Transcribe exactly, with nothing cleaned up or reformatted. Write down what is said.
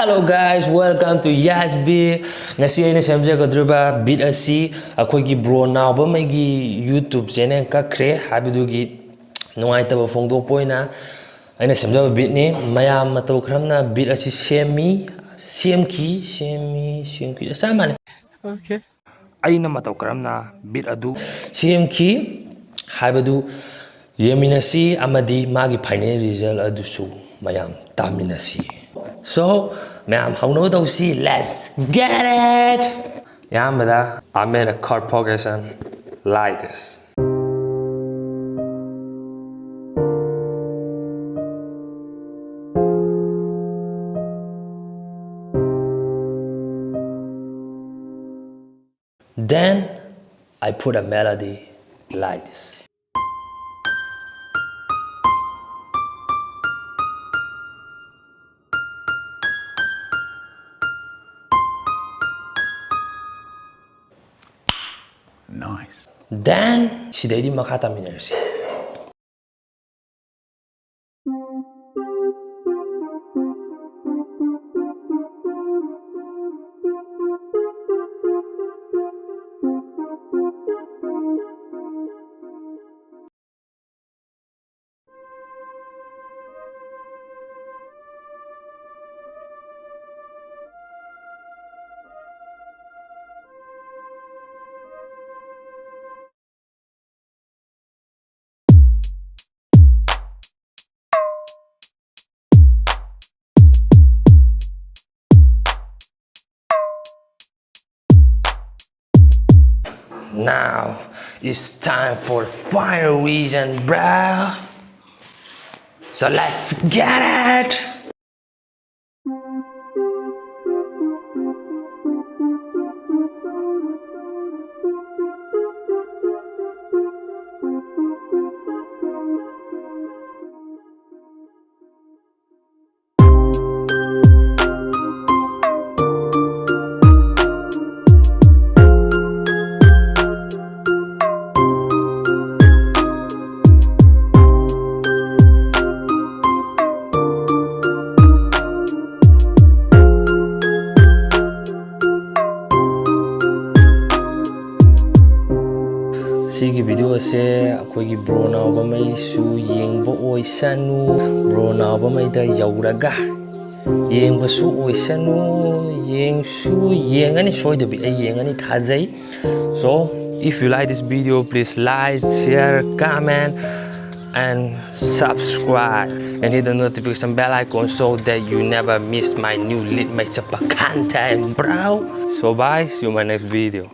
Hello guys, welcome to Yas B. ꯉꯁꯤ ꯑꯩꯅ ꯁꯦꯝꯖꯒꯗꯧꯔꯤꯕ beat ꯑꯁꯤ ꯑꯩꯈꯣꯏꯒꯤ bro ꯅꯥꯎꯕꯃꯩꯒꯤ YouTube channel ꯀꯛꯈ꯭ꯔꯦ ꯍꯥꯏꯕꯗꯨꯒꯤ ꯅꯨꯡꯉꯥꯏꯇꯕ ꯐꯣꯡꯗꯣꯛꯄ ꯑꯣꯏꯅ ꯑꯩꯅ ꯁꯦꯝꯖꯕ beatꯅꯤ꯫ ꯃꯌꯥꯝ ꯃꯇꯧ ꯀꯔꯝꯅ beat ꯑꯁꯤ ꯁꯦꯝꯃꯤ, ꯁꯦꯝꯈꯤ, ꯁꯦꯝꯃꯤ, ꯁꯦꯝꯈꯤ, ꯆꯞ ꯃꯥꯟꯅꯩ꯫ ꯑꯩꯅ ꯃꯇꯧ ꯀꯔꯝꯅ beat ꯑꯗꯨ ꯁꯦꯝꯈꯤ ꯍꯥꯏꯕꯗꯨ ꯌꯦꯡꯃꯤꯟꯅꯁꯤ ꯑꯃꯗꯤ ꯃꯥꯒꯤ final result ꯑꯗꯨꯁꯨ ꯃꯌꯥꯝ ꯇꯥꯃꯤꯟꯅꯁꯤ꯫ So, ꯃꯌꯥꯝ ꯍꯧꯅꯕ ꯇꯧꯁꯤ, let's get it! ꯑꯍꯥꯟꯕꯗ, I made a chord progression like this. Then I put a melody like this. Nice. Then ꯁꯤꯗꯩꯗꯤ ꯃꯈꯥ ꯇꯥꯃꯤꯟꯅꯔꯁꯤ꯫ Now it's time for the final reason, bro. So let's get it! ꯁꯤꯒꯤ video ꯑꯁꯦ ꯑꯩꯈꯣꯏꯒꯤ bro ꯅꯥꯎꯕꯃꯩꯁꯨ ꯌꯦꯡꯕ ꯑꯣꯏꯁꯅꯨ, bro ꯅꯥꯎꯕꯃꯩꯗ ꯌꯧꯔꯒ ꯌꯦꯡꯕꯁꯨ ꯑꯣꯏꯁꯅꯨ, ꯌꯦꯡꯁꯨ ꯌꯦꯡꯉꯅꯤ, ꯁꯣꯏꯗꯕꯤ ꯑꯩ ꯌꯦꯡꯉꯅꯤ ꯊꯥꯖꯩ꯫ So if you like this video, please like, share, comment and subscribe and hit the notification bell icon so that you never miss my new lit ꯃꯩ ꯆꯠꯄ content, bro. So bye, see you in my next video.